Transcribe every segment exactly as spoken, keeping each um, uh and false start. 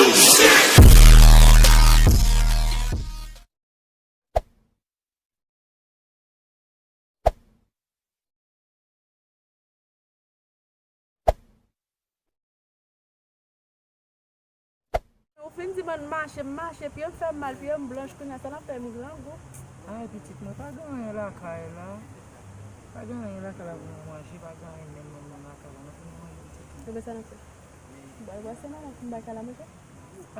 Ou fin di m ann mache, m mache, pye m fè m mal, pye m blanch, kounye a sa n ap fè m grangou. Ay, pitit mwen, pa gen anyen lakay la. Pa gen anyen lakay la pou nou manje, pa gen anyen menm, menm, menm lakay la. Nou fin manje, pitit mwen. Ebyen, sa n ap fè? M pral brase non, m bay kay la manje.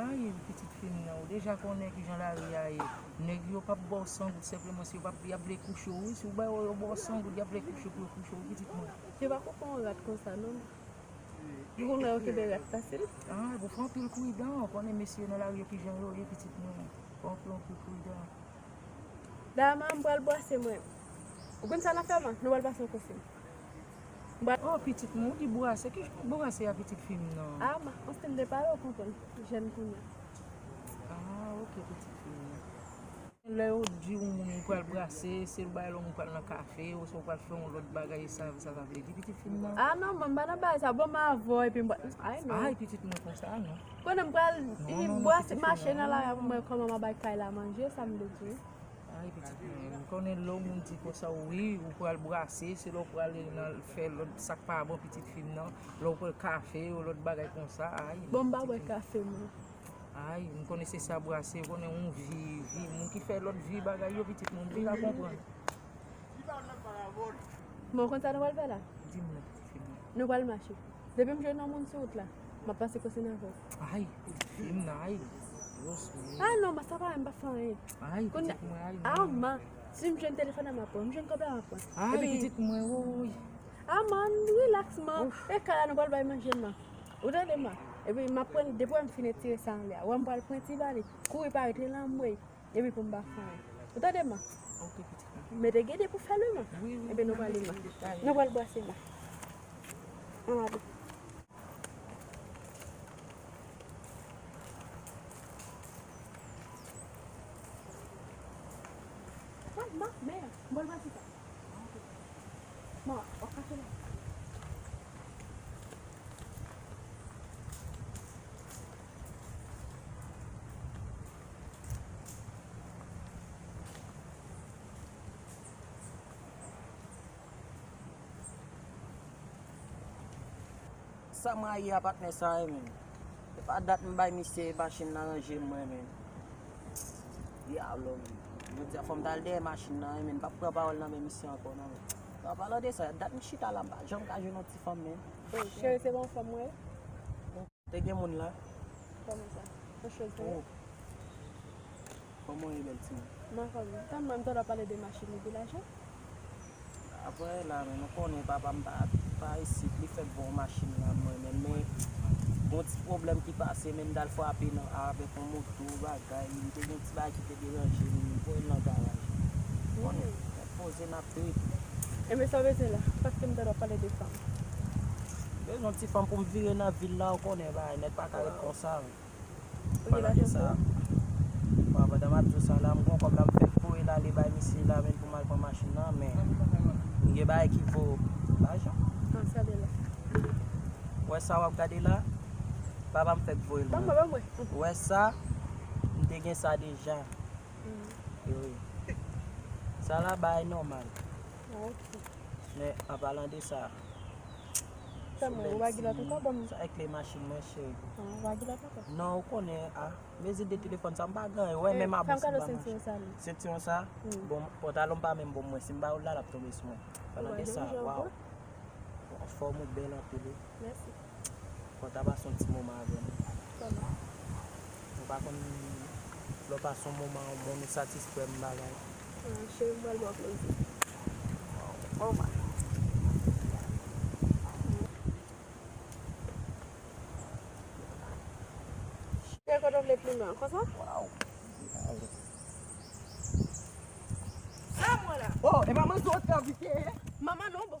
Ay, pitit fi m nan, ou deja konnen kijan lari a ye. Nèg yo p ap ba w san goud senpleman, si yo p ap, y ap vle kouche w, wi. Si w ba yo, yo ba w san goud, y ap vle kouche w pou yo kouche w, wi, pitit mwen. Yo pa konprann yon rat konsa, non. Ou konn wè yo kenbe rat fasil. Ah, pou fè anpil pridan, ou konnen mesye nan lari yo kijan yo ye, pitit mwen. Fè anpil, anpil pridan. Dayè, m pral brase mwen. Ou konn sa n ap fè, man? Nou pral pase yon kosin. M pral Oh, pitit mwen, ou di brase. Ki brase a, pitit fi m nan? Ah, ma, on stil de pale, ou konprann. Jèn kounye a. Ah, ok, pitit fi m nan. Lè yo di yon moun ou pral brase, se bay lòm ou pral nan kafe, oswa ou pral fè yon lòt bagay, sa, sa, sa vle di, pitit fi m nan? Ah, non, man, m pa nan bagay sa. Bon, m avè w, epi m pral, ay, non. Ay, pitit mwen konsa, non. Konnen m pral Non, non, non, brase, pitit fi m mache nan lari a pou m wè kòman m a bay kay la manje, sa m vle di. Ay, pitit mwen, m konnen lè yon moun di konsa, wi, ou pral brase, se lè w pral nan fè lòt sa k pa bon, pitit fi m nan, lè w pran kafe, yon lòt bagay konsa, ay, Bon, m pa bwè kafe, mwen. Ay, m konnen se sa brase, ou konnen yon vi, vi, moun ki fè lòt vi bagay yo, pitit mwen, m te ka konprann. Bon, ou konn sa nou pral fè la? Di m non, pitit fi m nan. Nou pral mache. Depi m jwenn yon moun sou wout la, m ap pase konsèy avè w. Ay, pitit fi m nan, ay. Gwo sou. Ah non, ma, sa pa, m pa fè anyen. Ay, Kounye pitit mwen, ay, Ah, non. Ma, si m jwenn telefòn la, m ap pran. M jwenn kòb la, m ap pran. Ay, Epi pitit mwen, woy. Ah, man, relax, man. Ouf. E kay la nou pral bay manje, man. Ou tande, man? Epi m ap pran, depi m fin etire sa anlè a. Wè m pral pran ti bale. Kouri parèt, li lanmwey. Epi pou m pa fè anyen. Ou tande, man? Ok, pitit mwen. Mete gede pou fè l, wi, man. Wi, wi, Epi nou wi, pral, wi, man. Wi, wi. Nou pral brase, man. Ann ale. Ah, ma, men, m pral brase sa. Ma, w ap kache la. Sa m rayi a patnè sa, wi, men. Se pa dat m bay misye machin nan ranje mwen, men. Dyablo, men. Jodi a fò m t al dèyè machin nan, men m p ap pran pawòl nan men misye ankò, non, men. An palan de sa, dat m chita la, m pa janm ka jwenn yon ti fanm, men. Bon, cheri, se pa yon fanm mwen ye? Te gen moun la. Kòman sa? Yon choz mwen ye? Oh. Kòman w ye, bèl timoun? M anfòm. Tann mwen, m tande w ap pale de machin epi lajan. Apre la, men nou konnen papa m pa, pa isit, li fèk voye yon machin la mwen menm, men gon ti pwoblèm ki pase, men m t al frape nan, avèk yon moto, bagay, m te gen ti bagay ki te deranje m, m voye l nan garaj. Konnen, nèt poze n ap trip. Ebyen sa w bezwen la, paske m tande w ap pale de fanm. Bezwen ti fanm pou m vire nan vil la, ou konnen bagay nèt pa ka ret konsa. Ou gen lajan pou ou? Bon, pandan m ap di w sa la, m gon kòb la, m fèk voye l ale bay misye la, men pou m al pran machin nan, men m gen bagay ki vo lajan. Ah, sa de la. Ou wè sa w ap gade la? Papa m fèk voye l mwen. Ban mwen, ban mwen. Ou wè sa? M te gen sa deja. Mm. Wi. Sa la bagay nòmal. Ah, ok. Men, an palan de sa, Sa mwen, ou pa gen lòt ankò, ban m. Sa e kle machin mwen, cheri. Ah, ou pa gen lòt ankò? Non, ou konnen, a, mezi de telefòn sa, m pa gen anyen. Wè, menm a bon, fè m kado sentiwon sa, non. Sentiwon sa? Wi. Bon, pantalon m pa menm bon mwen. Si m ba ou l la, l ap tonbe sou mwen. Palan de sa, waw. Anfòm ou bèl anpil, wi. Mèsi. Kontan pase yon ti moman avè nou. Kòman? Mwen pa konn lè w pase yon moman, yon moun ou satisfè m bagay. Ah, cheri, m pral ba w plezi. Oh, man. Cheri, kote w vle plimen an, konsa? Waw. Sa mwen la. Oh, e pa manzè w te envite, eh? Manman non, bon.